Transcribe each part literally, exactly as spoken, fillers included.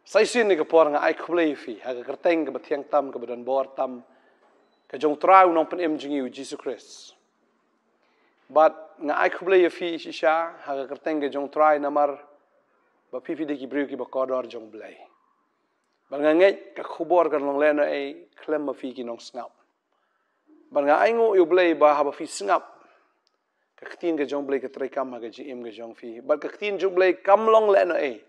Sa shisien ha kane ka por nga ai khublei ïa phi ha ka kyrteng kaba thiang tam, kaba don bor tam, ka jong U Trai U Nongpynim jong ngi U Jisu Khrist. Bad nga ai khublei ïa phi shisha ha ka kyrteng ka jong U Trai namar ba phi phi dei ki briew kiba kordor jong U Blei. Bad nga ngeit ka khubor kan long lehnohei khlem ma phi ki nongsngap. Bad nga ainguh ïa U Blei ba haba phi sngap, ka ktien ka jong U Blei ka treikam ha ka jingim ka jong phi. Bad ka ktien jong U Blei kam long lehnohei.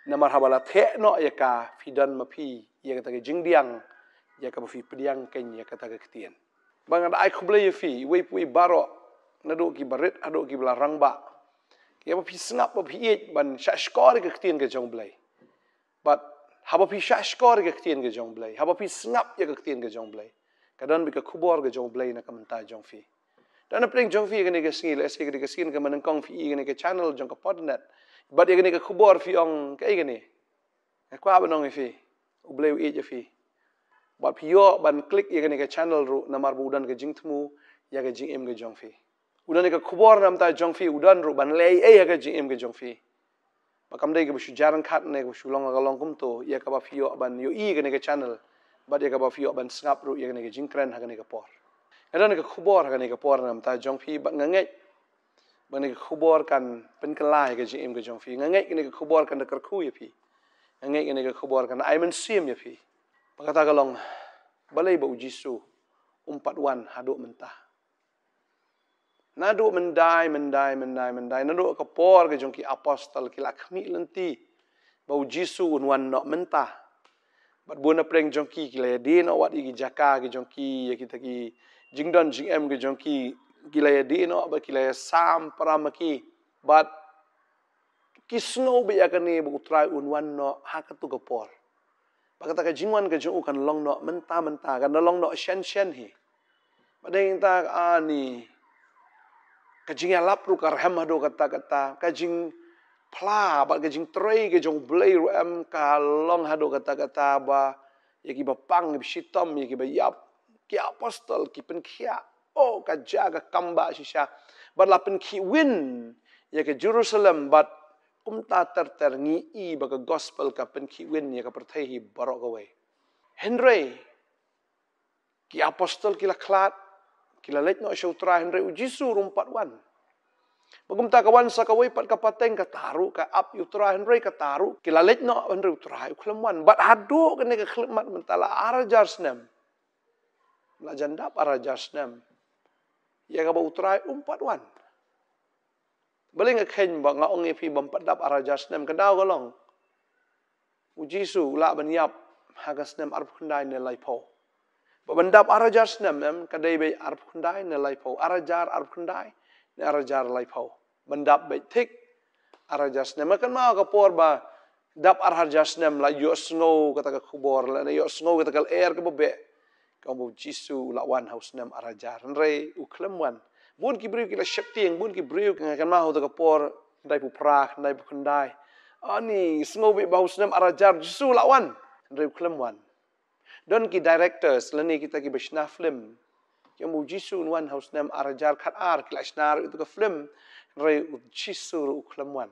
Namar haba la theh noh ïa ka, phi don ma phi ïa kata ka jingdiang, ïa kaba phi pdiang kein ïa kata ka ktien. Bad nga da ai khublei ïa phi, iwei pa iwei baroh, naduh kiba rit haduh kiba la rangbah, ïa ba phi sngap, ba phi ïeit ban shahshkor ïa ka ktien ka jong U Blei. Bad haba phi shahshkor ïa ka ktien ka jong U Blei, haba phi sngap ïa ka ktien ka jong U Blei, ka don beit ka khubor ka jong U Blei na ka bynta jong phi. Don na pdeng jong phi ïa kane ka sngi, lehse ïa kane ka sngi ka mynnyngkong phi ïa kane ka channel jong ka Podnet. Bad ïa kane ka khubor phi ong kaei kane. Nga kwah ban ong ïa phi, U Blei u ïeit ïa phi. Bad phi ïoh ban click ïa kane ka channel ruh namar ba u don ka jingthmu ïa ka jingim ka jong phi. U don ïa ka khubor na ka bynta jong phi, u don ruh ban leh ei ha ka jingim ka jong phi. Ba kam dei kaba shu jar ryngkat ne kaba shu long ka long kumto, ïa kaba phi ïoh ban ïohi ïa kane ka channel. Bad ïa kaba phi ïoh ban sngap ruh ïa kane ka jingkren ha kane ka por. Nga don ïa ka khubor ha kane ka por na ka bynta jong phi, bad nga ngeit ba kane ka khubor kan pynkylla ïa ka jingim ka jong phi. Nga ngeit kane ka khubor kan da kyrkhu ïa phi. Nga ngeit kane ka khubor kan ai mynsiem ïa phi. Ba kata ka long, balei ba U Jisu um pat wan haduh mynta. Naduh myndai, myndai, myndai, myndai, naduh ka por ka jong ki apostol ki la khmih lynti ba U Jisu un wan noh mynta. Bad bun na pdeng jong ki ki la ïadie noh wat ïa ki jaka ki jong ki, ïa kita ki jingdon jingem ki jong ki, ki la ïadie noh bad ki la ïasam para ma ki. Bad ki sngew beit ïa kane ba U Trai un wan noh ha katu ka por. Ba kata ka jingwan ka jong u kan long noh mynta mynta, kan long noh shen shen hi. Ba dei ta ani ka jingïalap ruh ka rhem haduh katta katta, ka jingphla bad ka jingtrei ka jong U Blei ruh em ka long haduh katta katta, ba ïa kiba pang, ïa kiba shitom, ïa kiba ïap, ki apostol ki pynkhiah. Oh, ka jia ka kam ba shisha. Bad la pynkhih win ïa ka Jerusalem, bad kumta ter ter ngi i ba ka gospel ka pynkhih win ïa ka pyrthei hi baroh kawei. Hynrei ki apostol ki la khlad, ki la leit noh sha U Trai, hynrei U Jisu ruh um pat wan. Ba kumta ka wan sa kawei pat ka pateng, kata ruh ka ap ïa U Trai, hynrei kata ruh ki la leit noh, hynrei U Trai u khlem wan. Bad haduh kane ka khyllipmat mynta la ar hajar snem, la jan dap ar hajar snem, ïa kaba U Trai um pat wan. Balei nga kheiñ ba nga ong ïa phi bym pat dap ar hajar snem? Ka daw ka long, U Jisu u lah ban ïap ha ka snem arphew khyndai ne laiphew. Ba ban dap ar hajar snem em, ka dei beit arphew khyndai ne laiphew, ar hajar arphew khyndai ne ar hajar laiphew. Ban dap beit thik ar hajar snem. Ka kynmaw ka por ba dap ar hajar snem, la ïohsngew kata ka khubor, la ïohsngew kata ka lyer kaba beh, ka ong ba U Jisu u la wan ha u snem ar hajar, hynrei u khlem wan. Bun ki briew ki la sheptieng, bun ki briew, nga kynmaw ha kata ka por, khyndai phew phra, khyndai phew khyndai, ani sngew beit ba ha u snem ar hajar U Jisu u la wan, hynrei u khlem wan. Don ki directors lane kita kiba shna film ki ong ba U Jisu un wan ha u snem ar hajar khatar, ki la shna ruh ïa katu ka film, hynrei U Jisu ruh u khlem wan.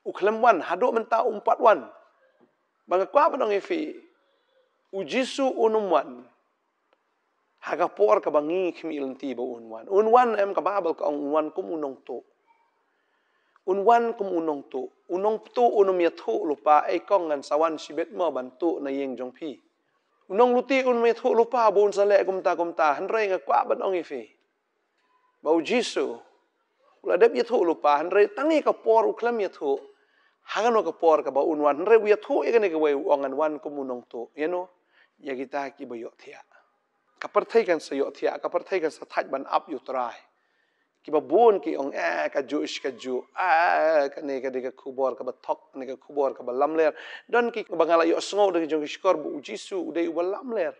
U khlem wan, haduh mynta um pat wan. Ba nga kwah ban ong ïa phi, U Jisu un ym wan ha ka por kaba ngi khmih lynti ba un wan. Un wan em, ka Baibl ka ong un wan kum u nongtuh. Un wan kum u nongtuh. U nongtuh un ym ïathuh lypa, "Ei kong, ngan sa wan shibit mo ban tuh na ïing jong phi." U nongluti un ym ïathuh lypa ba un sa leh kumta kumta. Hynrei nga kwah ban ong ïa phi ba U Jisu u la dep ïathuh lypa, hynrei tang ïa ka por u khlem ïathuh. Ha kano ka por kaba un wan, hynrei u ïathuh ïa kane kawei, u ong, "Ngan wan kum u nongtuh." Ïa no? Ïa kita kiba ïohthiah. Ka pyrthei kan sa ïohthiah, ka pyrthei kan sa thait ban ap ïa U Trai. Kiba bun ki ong, "Eh, kajuh shi kajuh. Ah, kane ka dei ka khubor kaba thok, kane ka khubor kaba lamler." Don kiba nga la ïohsngew da ki jong ki shkor ba U Jisu u dei uba lamler.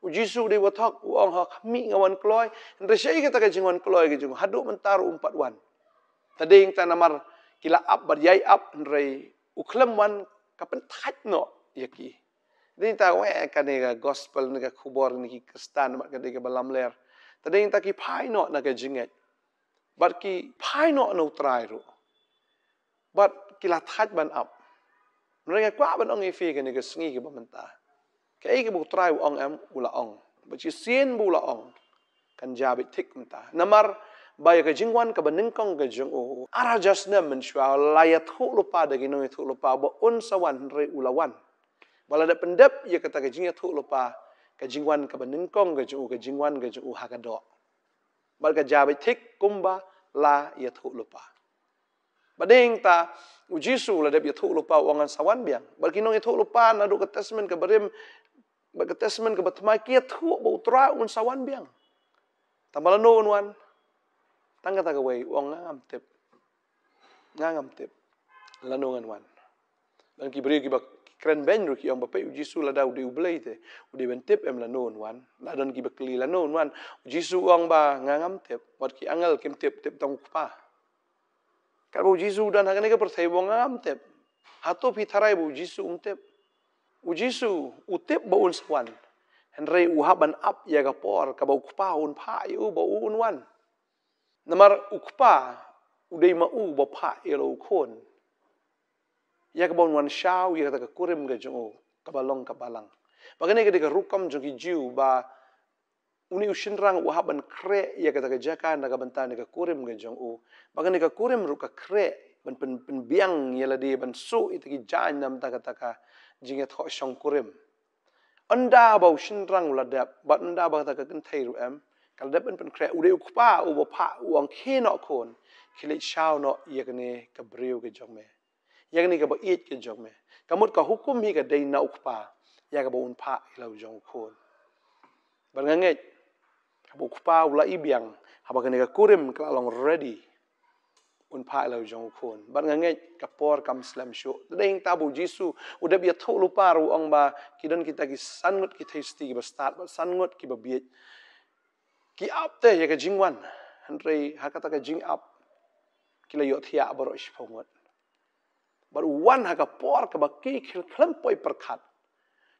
U Jisu u dei uba thok, u ong, "Ha khmih nga wan kloi." Hynrei shaei kata ka jingwan kloi ka jong u, haduh mynta ruh um pat wan. Te dei ta namar ki la ap bad ïai ap, hynrei u khlem wan, ka pynthait noh ïa ki. Dei ta wei kane ka gospel ne ka khubor ne ki Khristan, bad ka dei kaba lamler. Te dei ta ki phai noh na ka jingngeit. Bad ki phai noh na U Trai ruh. Bad ki la thait ban ap. Hynrei nga kwah ban ong ïa phi kane ka sngi kaba mynta, kaei kaba U Trai u ong em, u la ong. Bad shisien ba u la ong, kan jia beit thik mynta. Namar ba ïa ka jingwan kaba nyngkong ka jong u, ar hajar snem mynshuwa la ïathuh lypa da ki nongïathuh lypa ba un sa wan, hynrei u la wan. Ba la dep pyndep ïa kata ka jingïathuh lypa, ka jingwan kaba nyngkong ka jong u, ka jingwan ka jong u ha ka doh. Bad ka jia beit thik kumba la ïathuh lypa. Bad dei ta u Jisu la dep ïathuh lypa, u ong ngan sa wan biang. Bad ki nongïathuh lypa naduh ka Testament kaba rim bad ka Testament kaba thymmai ki ïathuh ba U Trai un sa wan biang. Tangba lano un wan? Tang kata kawei, u ong nga ngam tip. Nga ngam tip lano ngan wan. Don ki briew kiba kren beiñ ruh ki ong ba peit u Jisu lada u dei U Blei te u dei ban tip em lano un wan. La don kiba kylli lano un wan, u Jisu u ong ba nga ngam tip. Wat ki angel kim tip, tip tang u Kpa. Katba u Jisu u don ha kane ka pyrthei u ong nga ngam tip. Hato phi tharai ba u Jisu um tip? U Jisu u tip ba un sa wan. Hynrei u hap ban ap ïa ka por kaba u Kpa un phah ïa u ba u un wan. Namar u Kpa u dei ma u ba phah ïa la u Khun, ïa kaba un wan shaw ïa kata ka kurim ka jong u kaba long ka balang. Ba kane ka dei ka rukom jong ki Jiw ba une u shynrang u hap ban khreh ïa kata ka jaka na ka bynta ne ka kurim ka jong u. Ba kane ka kurim ruh ka khreh ban pyn, pynbiang ïa lade, ban suh ïa kita ki jaiñ na bynta kata ka jingïathoh shongkurim. Ynda ba u shynrang u la dep, bad ynda ba kata ka kynthei ruh em, ka la dep ban pynkhreh, u dei u Kpa uba phah, u ong khie noh Khun, khie leit shaw noh ïa kane ka briew ka jong me, ïa kane kaba ïeit ka jong me. Ka mut ka hukum hi ka dei na u Kpa ïa kaba un phah ïa la u jong u Khun. Bad nga ngeit haba u Kpa u la i biang, haba kane ka kurim ka la long ready, un phah ïa la u jong u Khun. Bad nga ngeit ka por kam slem shuh. Te dei ta ba u Jisu u dep ïathuh lypa ruh, u ong ba ki don kita ki san ngut ki theisotti kiba stad bad san ngut kiba bieit. Ki ap te ïa ka jingwan, hynrei ha kata ka jingap ki la ïohthiah baroh shiphew ngut. Bad u wan ha ka por kaba ki khlem poi pyrkhat.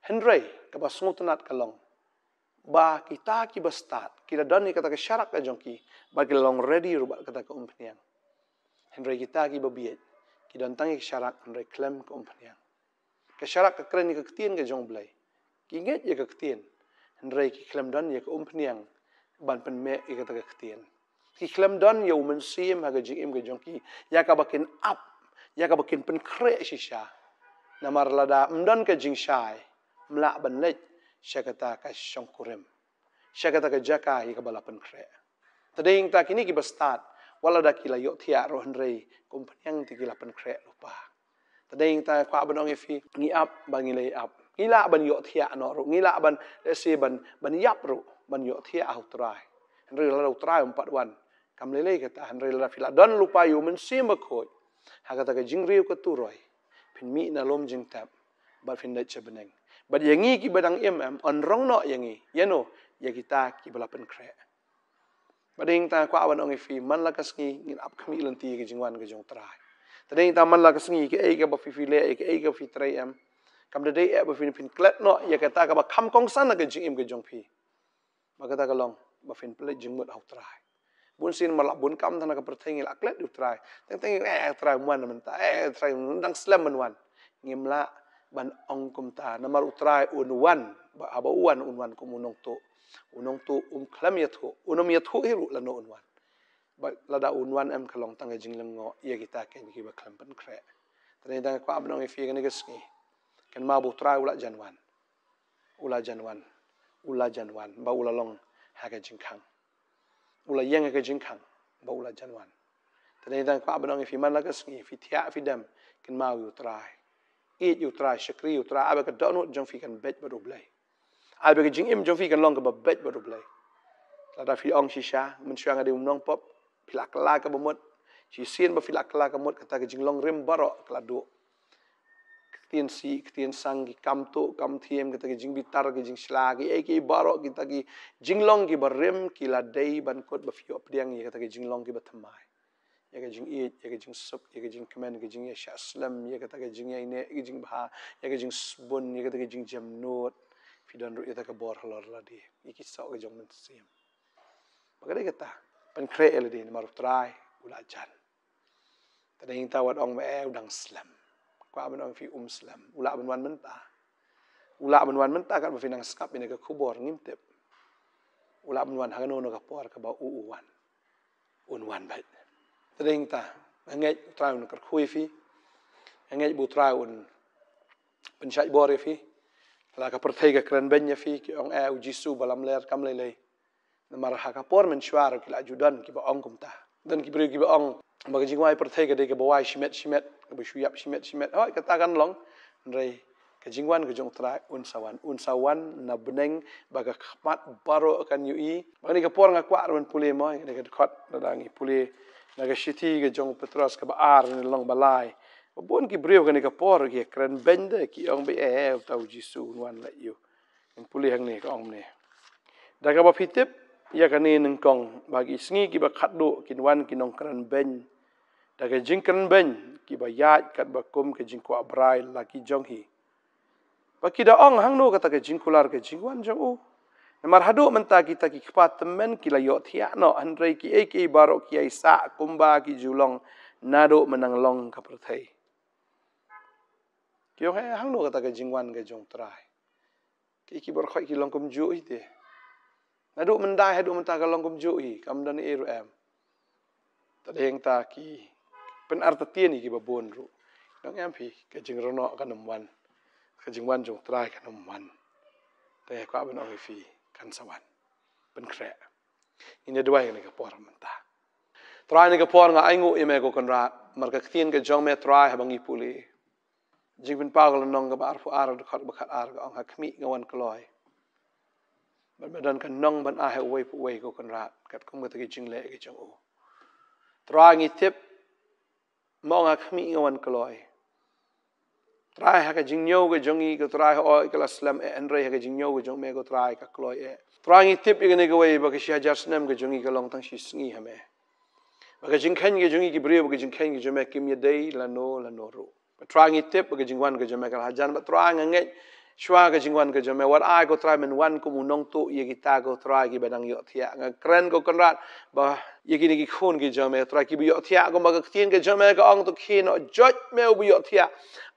Hynrei kaba sngewtynnat ka long ba kita kiba stad ki la don ïa kata ka sharak ka jong ki, bad ki la long ready ruh bad kata ka umphniang. Hynrei kita kiba bieit ki don tang ïa ka sharak hynrei khlem ka umphniang. Ka sharak ka kren ïa ka ktien ka jong U Blei. Ki ngeit ïa ka ktien, hynrei ki khlem don ïa ka umphniang ban pynmeh ïa kata ka ktien. Ki khlem don ïa u Mynsiem ha ka jingim ka jong ki, ïa kaba kin ap, ïa kaba kin pynkhreh shisha. Namar lada ym don ka jingshai, ym lah ban leit sha kata ka shongkurim, sha kata ka jaka ïa kaba la pynkhreh. Te dei ta kine kiba stad, wat lada ki la ïohthiah ruh hynrei ka umphniang te ki la pynkhreh lypa. Te dei ta kwah ban ong ïa phi, ngi ap ba ngi leh ap. Ngi lah ban ïohthiah noh ruh, ngi lah ban, lehse ban, ban ïap ruh, ban ïohthiah ha U Trai. Hynrei lada U Trai um pat wan, kam lei lei kata, hynrei lada phi la don lypa ïa u Mynsiem Bakhuid ha kata ka jingriew ka turoi, phin mih na lum jingtep bad phin leit sha bneng. Bad ïa ngi kiba dang im em, yn rong noh ïa ngi. Ïa no? Ïa kita kiba la pynkhreh. Bad dei ta kwah ban ong ïa phi, man la ka sngi ngin ap khmih lynti ïa ka jingwan ka jong U Trai. Te dei ta man la ka sngi kaei kaba phi, phi leh, kaei kaba phi trei em, kam da dei eh ba phin, phin klet noh ïa kata kaba kham kongsan ha ka jingim ka jong phi. Ba kata ka long ba phin pynleit jingmut ha U Trai. Bun sien mar la bun kam tang na ka pyrthei ngi la klet ïa U Trai. Teng teng, eh, U Trai um wan mynta, eh, U Trai dang slem ban wan. Ngim lah ban ong kumta, namar U Trai un wan, ba haba u wan un wan kum u nongtuh. U nongtuh um khlem ïathuh, un ym ïathuh hi ruh lano un wan. Ba lada un wan em ka long tang ka jinglyngngoh ïa kita kiba khlem pynkhreh. Te dei ta kwah ban ong ïa phi kane ka sngi, kynmaw ba U Trai u la jan wan. U la jan wan. U la jan wan. Ba u la long ha ka jingkhang. U la ïeng ha ka jingkhang. Ba u la jan wan. Te dei ta kwah ban ong ïa phi, man la ka sngi phi thiah phi dem, kynmaw ïa U Trai. Ïeit ïa U Trai, shakri ïa U Trai, ai ba ka dohnud jong phi kan beit bad U Blei. Ai ba ka jingim jong phi kan long kaba beit bad U Blei. Lada phi ong shisha, mynshuwa nga dei u nongpop, phi la kylla kaba mut. Shisien ba phi la kylla kaba mut, kata ka jinglong rim baroh ka la duh. Ktien sih, ktien sang, ki kam tuh kam thiem, kata ki jingbitar, ki jingshla, kiei kiei baroh kita ki jinglong kiba rim ki la dei ban kut ba phi ïoh pdiang ïa kata ki jinglong kiba thymmai. Ïa ka jingïeit, ïa ka jingsuk, ïa ka jingkmen, ïa ka jingïashah slem, ïa kata ka jingïaineh, ïa ka jingbha, ïa ka jingsbun, ïa kata ka jingjemnud. Phi don ruh ïa kata ka bor halor lade, ïa ki soh ka jong u Mynsiem. Ba ka dei kata, pynkhreh ïa lade namar U Trai u la jan. Te dei ta wat ong ba, eh, u dang slem. Kwah ban ong ïa phi, um slem. U lah ban wan mynta. U lah ban wan mynta katba phi nang sngap ïa kane ka khubor, ngim tip. U lah ban wan ha kano kano ka por kaba u u wan. Un wan beit. Te dei hangta, nga ngeit U Trai un kyrkhu ïa phi. Nga ngeit ba U Trai un pynshait bor ïa phi. La ka pyrthei ka kren beiñ ïa phi, ki ong, eh, U Jisu ba lamler kam lei lei. Namar ha ka por mynshuwa ruh ki la ju don kiba ong kumta. Don ki briew kiba ong ba ka jingwai pyrthei ka dei kaba wai shimet shimet, kaba shu ïap shimet shimet. Hooid, kata kan long. Hynrei ka jingwan ka jong U Trai un sa wan, un sa wan na bneng ba ka khmat baroh kan ïohi. Ba kane ka por nga kwah ruh ban pule mo, kane ka dkhot lada ngi pule na ka shithi ka jong u Petros kaba ar, lynnong ba lai. Ba bun ki briew kane ka por ki kren beiñ de, ki ong ba, eh, uta U Jisu un wan leh aiu. Ngin pule hangne ka ong kumne. Da kaba phi tip ïa kane nyngkong, ba ki sngi kiba khatduh kin wan ki nongkren beiñ da ka jingkren beiñ, kiba ïaid katba kum ka jingkwah brai la ki jong hi. Ba ki da ong, hangno kata ka jingkular ka jingwan jong u? Namar haduh mynta kita ki kpa tymmen ki la ïohthiah noh, hynrei kiei kiei baroh ki ïai sah kumba ki ju long naduh mynba nang long ka pyrthei. Ki ong, eh, hangno kata ka jingwan ka jong U Trai? Ki, ki baroh ki long kumjuh hi te. Naduh mynta haduh mynta ka long kumjuh hi, kam don ei ruh em. Te dei hangta ki pynartatien ïa kiba bun ruh. Dang em phi, ka jingrngoh kan ym wan. Ka jingwan jong U Trai kan ym wan. Te kwah ban ong ïa phi, kan sa wan. Pynkhreh. Ngin ïa duwai kane ka por mynta. Trai, kane ka por nga ainguh ïa me ko Kynrad, namar ka ktien ka jong me Trai haba ngi pule. Jingpynpaw ka lynnong kaba arphew ar, dkhot ba khatar ka ong, ha khmih nga wan kloi. Bad me don ka nong ban ai ha uwei pa uwei ko Kynrad, katkum kata ki jingleh ki jong u. Trai, ngi tip, me ong ha khmih nga wan kloi. Trai, ha ka jingñiew ka jong ngi ko Trai, hooid ka la slem eh, hynrei ha ka jingñiew ka jong me ko Trai ka kloi eh. Trai, ngi tip ïa kane kawei ba ka shi hajar snem ka jong ngi ka long tang shi sngi ha me. Ba ka jingkheiñ ka jong ngi ki briew, ba ka jingkheiñ ka jong me kim ïadei lano lano ruh. Ba Trai, ngi tip ba ka jingwan ka jong me ka la hajan, ba Trai, nga ngeit shuwa ka jingwan ka jong me, wat ai ko Trai men wan kum u nongtuh ïa kita ko Trai kiba dang ïohthiah. Nga kren ko Kynrad ba ïa kine ki khun ki jong me Trai kiba ïohthiah, kumba ka ktien ka jong me ka ong, to khie noh, joit me uba ïohthiah.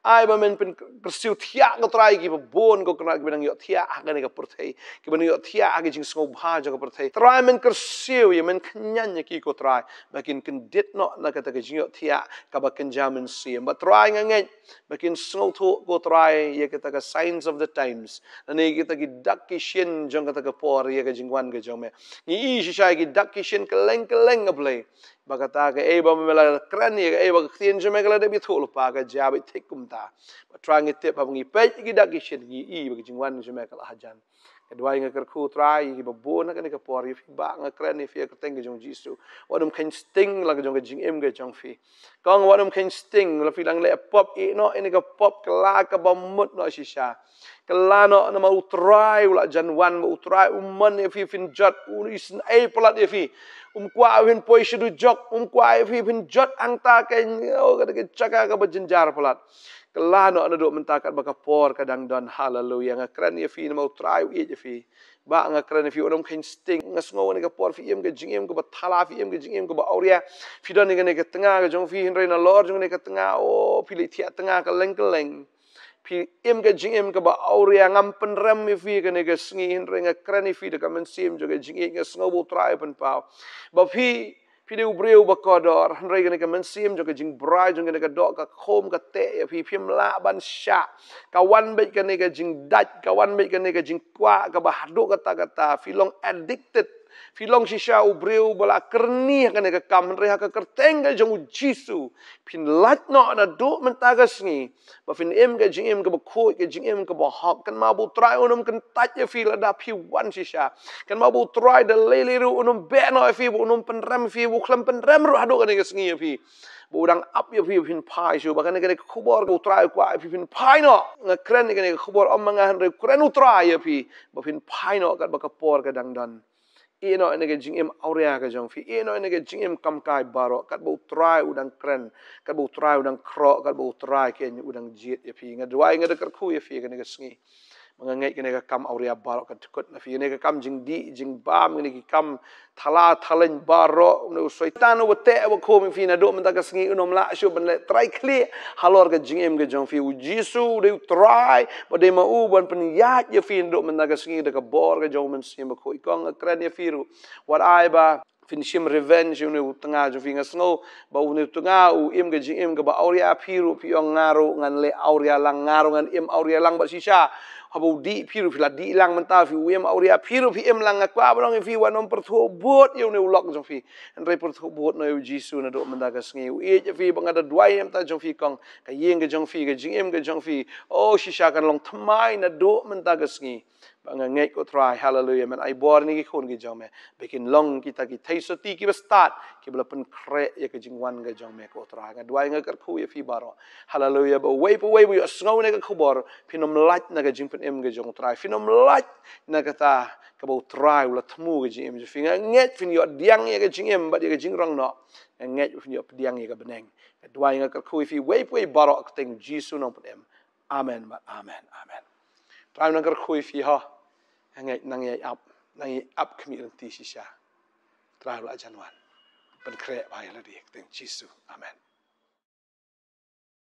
Ai ba men pynkyrsiew thiah ko Trai kiba bun ko Kynrad kiba dang ïohthiah ha kane ka pyrthei, kiba dang ïohthiah ha ka jingsngewbha jong ka pyrthei. Trai, men kyrsiew ïa, men khñiang ïa ki ko Trai, ba kin kyndit noh na kata ka jingïohthiah kaba kynja mynsiem. Ba Trai, nga ngeit ba kin sngewthuh ko Trai ïa kata ka signs of the times, lane kita ki dak ki shin jong kata ka por ïa ka jingwan ka jong me. Ngi i shisha ïa ki dak ki shin kylleng kylleng, A Blei. Ba kata kaei ba me la kren ïa, kaei ba ka ktien jong me ka la dep ïathuh lypa, ka jia beit thik kumta. Ba Trai, ngi tip haba ngi peit ïa ki dak ki shin, ngi i ba ka jingwan jong me ka la hajan. Nga duwai, nga kyrkhu Trai ïa kiba bun ha kane ka por, ïa phi Bah, nga kren ïa phi ha ka kyrteng ka jong U Jisu. Wat nym kheiñ sting la ka jong ka jingim ka jong phi. Kong, wat nym kheiñ sting, la phi dang leh pop, ïeh noh ïa kane ka pop, kylla kaba mut noh shisha. Kylla noh, namar U Trai u la jan wan, ba U Trai um mon ïa phi phin jot, u isynei palat ïa phi. Um kwah phin poi sha dujok, um kwah ïa phi phin jot hangta ka, oh, ka, ka jaka kaba jynjar palat. Kylla noh naduh mynta katba ka por ka dang don. Haleluia. Nga kren ïa phi namar U Trai u ïeit ïa phi. Bah, nga kren ïa phi, wat nym kheiñ sting. Nga sngew kane ka por phi im ka jingim kaba thala, phi im ka jingim kaba awria. Phi don ïa kane ka tnga ka jong phi, hynrei nalor jong kane ka tnga, oh, phi leit thiah tnga kylleng kylleng. Phi im ka jingim kaba awria, ngam pynrem ïa phi kane ka sngi, hynrei nga kren ïa phi da ka mynsiem jong ka jingïeit, nga sngew ba U Trai u pynpaw. Ba phi, phi dei u briew ba kordor, hynrei kane ka mynsiem jong ka jingbrai jong kane ka doh ka khum ka teh ïa phi, phim lah ban shah. Ka wan beit kane ka jingdait, ka wan beit kane ka jingkwah kaba haduh katta katta, phi long addicted. Phi long shisha u briew ba la kyrni ha kane ka kam, hynrei ha ka kyrteng ka jong U Jisu phin lait noh naduh mynta ka sngi, ba phin im ka jingim kaba khuid, ka jingim kaba hok. Kynmaw ba U Trai un ym kyntait ïa phi lada phi wan shisha. Kynmaw ba U Trai da lei lei ruh un ym beh noh ïa phi, ba un ym pynrem ïa phi, ba u khlem pynrem ruh haduh kane ka sngi ïa phi. Ba u dang ap ïa phi ba phin phai shuh, ba kane, kane ka khubor ka U Trai u kwah ïa phi phin phai noh. Nga kren ïa kane ka khubor ym ma nga, hynrei kren U Trai ïa phi ba phin phai noh katba ka por ka dang don. Ïeh noh ïa kane ka jingim awria ka jong phi. Ïeh noh ïa kane ka jingim kamkai baroh. Katba U Trai u dang kren, katba U Trai u dang khroh, katba U Trai keiñ u dang jied ïa phi. Nga duwai, nga da kyrkhu ïa phi kane ka sngi. Ba nga ngeit kane ka kam awria baroh ka dkut na phi. Kane ka kam jingdih, jingbam, kane ki kam thala, thalaiñ baroh, une u Soitan uba teh, uba khum ïa phi naduh mynta ka sngi, un ym lah shuh ban leh trai khlieh halor ka jingim ka jong phi. U Jisu u dei u Trai, ba dei ma u ban pynïaid ïa phi naduh mynta ka sngi da ka bor ka jong u Mynsiem Bakhuid. Kong, nga kren ïa phi ruh. Wat ai ba phin shim revenge ïa une u tnga jong phi. Nga sngew ba une u tnga u im ka jingim kaba awria, phi ruh phi ong, nga ruh ngan leh awria lang, nga ruh ngan im awria lang bad shisha. Haba u dih, phi ruh phi la dih lang mynta, phi, u im awria, phi ruh phi im lang. Nga kwah ban ong ïa phi, wat nym pyrthuh bud ïa une u lok jong phi. Hynrei pyrthuh bud noh ïa u Jisu naduh mynta ka sngi. U ïeit ïa phi, ba nga da duwai ïa mynta jong phi kong, ka ïing ka jong phi, ka jingim ka jong phi, oh, shisha kan long thymmai naduh mynta ka sngi. Ba nga ngeit, ko Trai, haleluia, men ai bor ïa kine ki khun ki jong me ba kin long kita ki theisotti kiba stad, kiba la pynkhreh ïa ka jingwan ka jong me, ko Trai. Nga duwai, nga kyrkhu ïa phi baroh, haleluia, ba uwei pa uwei ba ïohsngew ïa kane ka khubor, phin ym lait na ka jingpynim ka jong u Trai, phin ym lait na kata kaba u Trai u la thmu ka jingim jong phi. Nga ngeit phin ïoh pdiang ïa ka jingim bad ïa ka jingrong noh. Nga ngeit phin ïoh pdiang ïa ka bneng. Nga duwai, nga kyrkhu ïa phi uwei pa uwei baroh ha ka kyrteng Jisu Nongpynim. Amen bad amen, amen. Trai nang kyrkhu ïa phi ho. Nga ngeit nang ïai ap, nang ïai ap khmih lynti shisha. Trai u la jan wan. Pynkhreh bha ïa lade ha ka kyrteng Jisu. Amen.